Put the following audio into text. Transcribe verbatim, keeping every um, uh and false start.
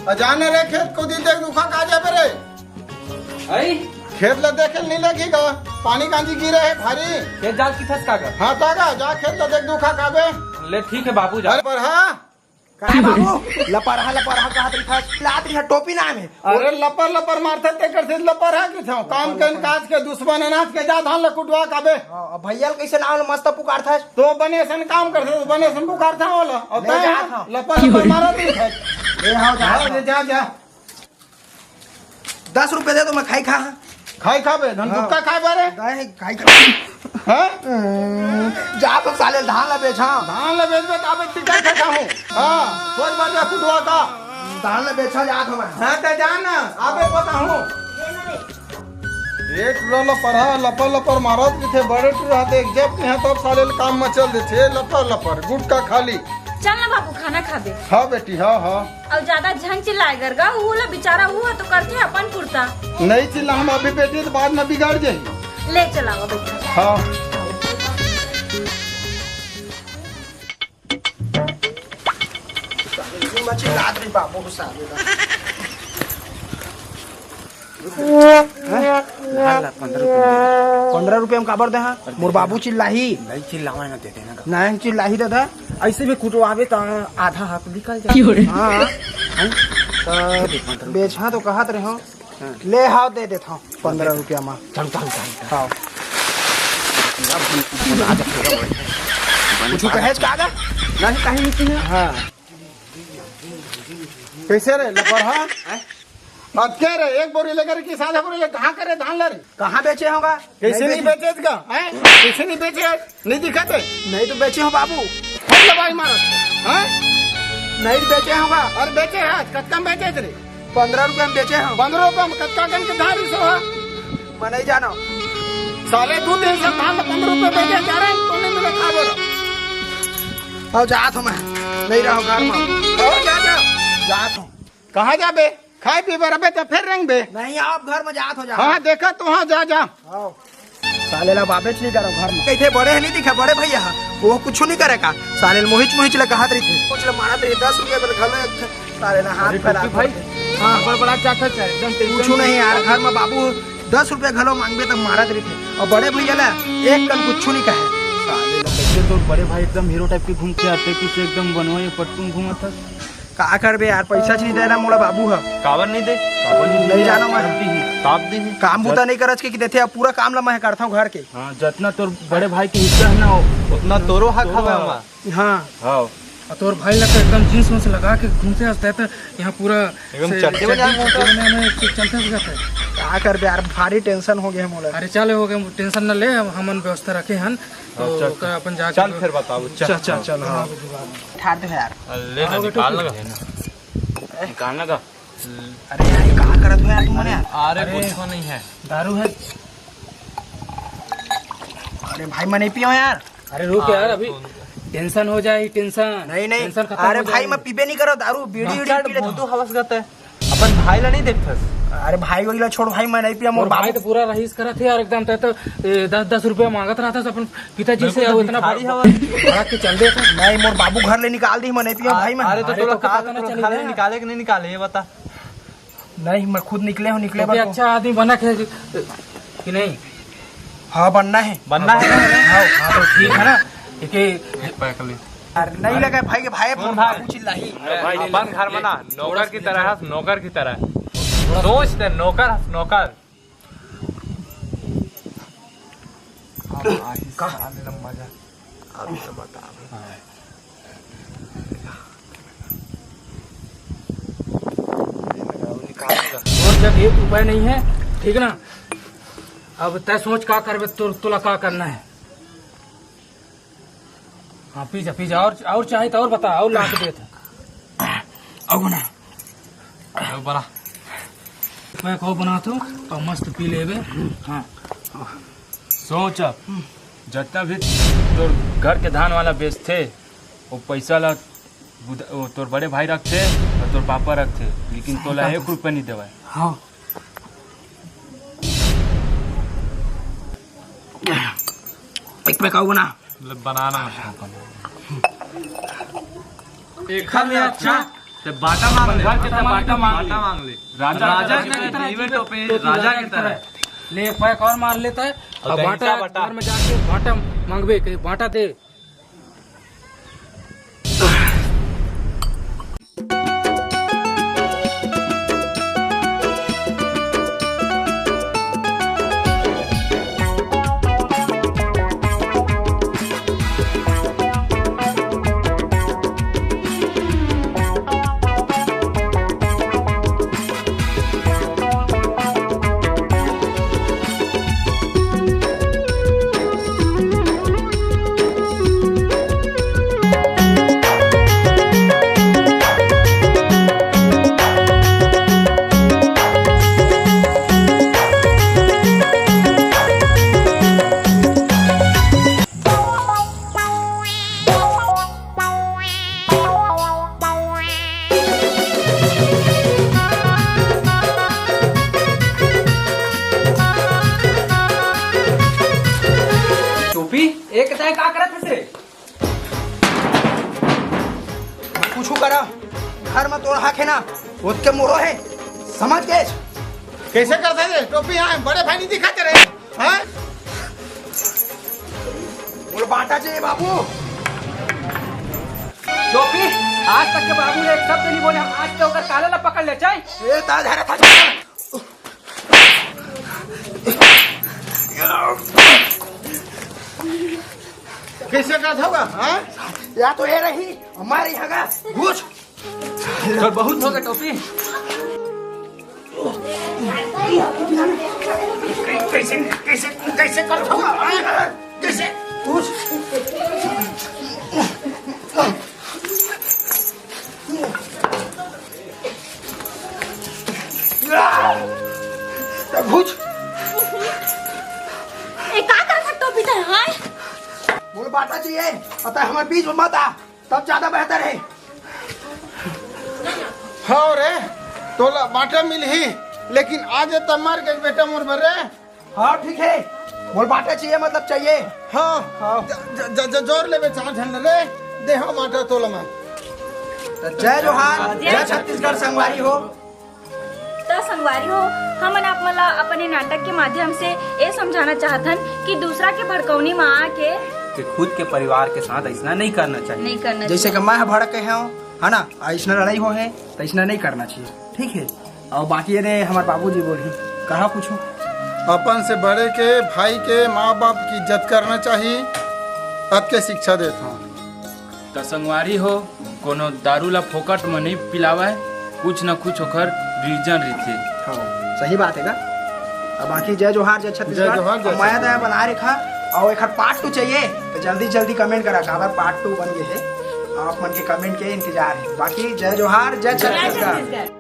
अ, जाने रे, खेत कोती देख दुखा का जाबे रे। आई? खेत ला देखे नहीं लगी गा, पानी कांजी गिरे हे भारी। खेत जात किथस का कर? हाँ, तो गा, जा खेत ला देख दुखा काबे। ले ठीक है बाबू, जा। अरे पर हाँ। का बाबू? लपरहा, लपरहा कहत रहिथस, लात रहिथस, टोपी नाम हे। अरे लपर लपर मारथे, तेकर से लपरहा कहिथंव। काम कन काज के दुश्मन अनाज के जा धान ल कुटवा काबे। हाँ, अब भैया ल कइसे नाम ल मस्त पुकारथस? तो बने सन काम करथे, तो बने सन पुकारथंव ओला। अउ ले तैं जात हंव। लपर लपर मारत रहिथस। ले हाँ, जात हाँ, हंव। ले जा, जा। दस रुपया दे तो मैं खाई खा। खाई खाबे, धन हाँ। गुटखा खाए बारे। नहीं, खाई खा। हाँ? जा तो साले धान ला बेचा। धान ला बेचबे त अबे टिकट खा हूँ। हाँ, सोच बात जा कुटवा का। धान ला बेचा जात हूँ मैं। हाँ, तो जा ना, अबे बताहूँ। एक टुरा लपरहा, लपर लपर मारत रहिथे, बड़े टुरा ते एक जब नहीं तब साले ल काम में चल देथे, लपर लपर, गुटखा खाली। चल ना बाबू, खाना खाबे। हाँ बेटी, हाँ, हाँ। अउ ज्यादा झन चिल्लाए करगा, ऊ ला बेचारा, ऊ तो करथे अपन पुरता। नहीं चिल्लाहूँ अभी बेटी, तो बाद में बिगड़ जाही। ले चलावा बेटा। हाँ। मची लात रे बाबू, साले ला। ला, पंद्रह रुपया दे। पंद्रह रुपया में काबर दे हा? मोर बाबू चिल्लाही। नहीं चिल्लावा ना, दे देना का। नहीं चिल्लाही दादा। ऐसे भी कुटवावे त आधा हाथ निकल जाए। क्यों रे? हाँ। हैं? तो बेचा तो कहत रहे हो। हाँ। ले हाव, दे देत हूँ पंद्रह रुपया में। चल, चल, चल, चल। हाँ। कुछ कहे का गा? नहीं, कहीं नहीं है। हाँ। कैसे रे लपरहा? हैं? अब क्या रे, एक बोरी लेकर कि आधा बोरी ले, कहाँ करे धान ला रे? कहाँ बेचे होगा? कैसे नहीं बेचे का? हैं? कैसे नहीं बेचे? नहीं दिखाते? नहीं तो बेचे हो बाबू। हम दवाई मारत। हैं? नहीं तो बेचे होगा। अरे बेचे है, कतका में बेचे रे? पंद्रह रुपया में बेचे हो। पंद्रह रुपया में कतका कन के धान रिसो है? मैं नहीं जाना। साले दो दिन से धान पंद्रह रुपया बेचे जा रहे हैं, तो नहीं मिले खाबो रे। आओ जात हूँ मैं, नहीं रहो घर में। आओ जा, जा। जात हूँ। कहाँ जाबे? खाए पीबे रहबे त फिर रेंगबे। नहीं, आप घर में जात हो, जा। हाँ, देखा तो हाँ, जा, जा। आओ। साले ला बाबेच नहीं करो घर में। कहिथे बड़े है नहीं दिखा, बड़े भैया हा। वो कुछ नहीं करे का। साले मोहिच मोहिच ला कहत रहिथे। कुछ ला मारत रही, दस रुपया पर घलो एक ठे। साले ला हाथ अरे फैला टोपी भाई, दे। हाँ। बड़बड़ा चाचा चाहे, एकदम tension कुछ नहीं यार, घर में बाबू दस रुपया घलो मांगबे त मारत रहिथे। और बड़े भैया ला एक कन कुछ नहीं कहे। साले ला कैसे तोर बड़े भाई एकदम हीरो टाइप के घूम के आते, कुछ एकदम बनवाई पट्टू घूमत है। का करबे यार, पैसा च नहीं दे रहा मोला बाबू ह। काबर नहीं दे? काबर नहीं दे? नहीं जानो मैं। काब दी ही? काब दी ही? काम बुता नहीं करत के कि देथे, अब पूरा काम ला मैं करता हूँ घर के। हाँ, जितना तोर बड़े भाई के हिस्सा है ना, वो उतना तोरो हक हवे ओमा। हाँ। हाँ। और तोर भाई ला तो एकदम जींस वींस लगा के घूमते हंसते तो यहाँ पूरा एकदम से चड्डी में चड्डी, जाके चड्डी में, में चलते हुए जाते हैं। का करबे यार, भारी tension हो गया मोला। अरे चल, हो गया, tension न ले, हम हमन व्यवस्था रखे हन। तो हाँ, चल। ओकर अपन जाके चल फिर बताओ, चल। चल, चल, चल, हाँ। ठार दे यार। ले ना, आओ बेटा, निकाल फिर। लगा। निकालना का? अरे यार, ये कहाँ करत हो यार तुम मने यार? अरे, अरे, कुछ नहीं है। दारू है। अरे भाई, मैं नहीं पियो यार। अरे रुक यार, अरे अभी कौन? Tension हो जाए, tension। नहीं, नहीं। Tension खत्म अरे हो भाई, जाए। मैं पीबे नहीं करो दारू, बीड़ी, वीड़ी बाप पी लेता हूँ। बुद्धू हवस गत है। अपन भाई ला नहीं देखथस? अरे भाई, वही ला छोड़ भाई, मैं नहीं पिया, मोर मोर भाई बाबू। तो पूरा रईस करत है यार, एकदम। तै तो, ए, दस, दस रुपया मांगत रहता अपन पिताजी से, बिल्कुल, वो इतना भिखारी भड़-, हवा। भड़क के चल देता। नहीं, मोर बाबू घर ले निकाल दी, मैं नहीं पिया भाई, मैं। अरे तो अरे तोला तो का पता ना तोला चली घर ले ना। निकाले कि नहीं निकाले, ये बता। नहीं, मैं खुद निकले हूँ, निकले तो बर भी को। अच्छा आदमी बना के कि नहीं? हाँ, बनना है। बनना है? हाँ, हाँ, तो ठीक है ना? एक पैक ले। अरे नहीं लगा भाई के भाई, कौन भाई? बाबू चिल्लाही। अरे भाई, अपन घर में ना, नौकर की तरह है, नौकर की तरह। सोच ते, नौकर, नौकर। अब आही का? साले लंबा जा। अभी तो बता। हाँ। ये लगाओ, निकाल दे। और जब एक उपाय नहीं है, ठीक ना? अब तय सोच का करबे, तो तोला का करना है? हाँ, पी जा, पी जा। और, और चाहे तो और बता, और ला के देत है। अब ना। अब बड़ा। मैं को बना तू, और मस्त पी लेबे। हाँ। सोच अब, जितना भी तोर घर के धान वाला बेचथे, वो पैसा ला बुध-, वो तोर बड़े भाई रखथे और तोर पापा रखथे, लेकिन सही तोला बात एक है। रुपया नहीं देवाय। हाँ। एक पे कहू ना। मतलब बनाना। एक खा ले अच्छा। ते बांटा मांग ले, घर के बांटा मांग ले। बांटा मांग ले। राजा राजा के तरह जीवे टोपी, राजा के तरह। ले, एक पैक और मार लेता है। अब बांटा, घर में जाके बांटा मांगबे, कहीं बांटा दे। टोपी, एक तय का करत हस रे? कुछु करा, घर में तोर हक है ना, ओतके मोरो है, समझ गेस? कैसे करता है टोपी? यहाँ बड़े भाई नहीं दिखाते रहे, हाँ? बोल, बांटा चाहिए बाबू। टोपी, आज तक के बाबू ने एक शब्द नहीं बोले, हम आज के ओकर काले ला पकड़ ले, चाहे? ए, ताज हरा था। कैसे करत होगा, हाँ? या तो ये रही, हमारी हगा, घुस। चल, बहुत होगा टोपी। कैसे, कैसे, कैसे करत होगा, हाँ? कैसे? घुस। घुस। ए, का करत हस टोपी तैं, हाँ? बोल, बांटा चाहिए, अतः हमारे बीच में मत आ, तब ज्यादा बेहतर है। हाँ रे, तोला बांटा मिलही, लेकिन आज त मर गए बेटा मोर बर रे। हाँ, ठीक है, बोल, बांटा चाहिए, मतलब चाहिए। हाँ, हाँ। ज-, ज-, ज-, जोर ले बेचार झन रे, दे हाँ बांटा तोला मैं। तो जय जोहार, जय छत्तीसगढ़ संगवारी हो। त संगवारी हो, हमन आप मन ला अपन ये नाटक के माध्यम से ये समझाना चाहत हन कि दूसरा के भड़कौनी में आके कि खुद के परिवार के साथ ऐसना नहीं करना चाहिए। नहीं करना जैसे चाहिए। कि मैं ह भड़क के हूँ, है ना, ऐसना लड़ाई हो है, तो ऐसना नहीं करना चाहिए, ठीक है। और बाकी ये ने हमारे बाबूजी बोली, कहा कुछ? अपन से बड़े के, भाई के, माँ बाप की इज्जत करना चाहिए। अब के शिक्षा देता हूँ। त संगवारी हो, कोनो दारू ला फोकट म नइ पिलावय, कुछ न कुछ ओखर reason रहिथे। हाँ, सही बात है का। अब बाकी जय जोहार, जय छत्तीसगढ़। जय जोहार, जय अब माया छत्तीसगढ़। दया बना रेखा, और एखर part two चाहिए, तो जल्दी जल्दी comment करा, काबर part two बन गए है। आप मन के comment के इंतजार है। बाकी जय जोहार, जय जय छत्तीसगढ़। छत्तीसगढ़।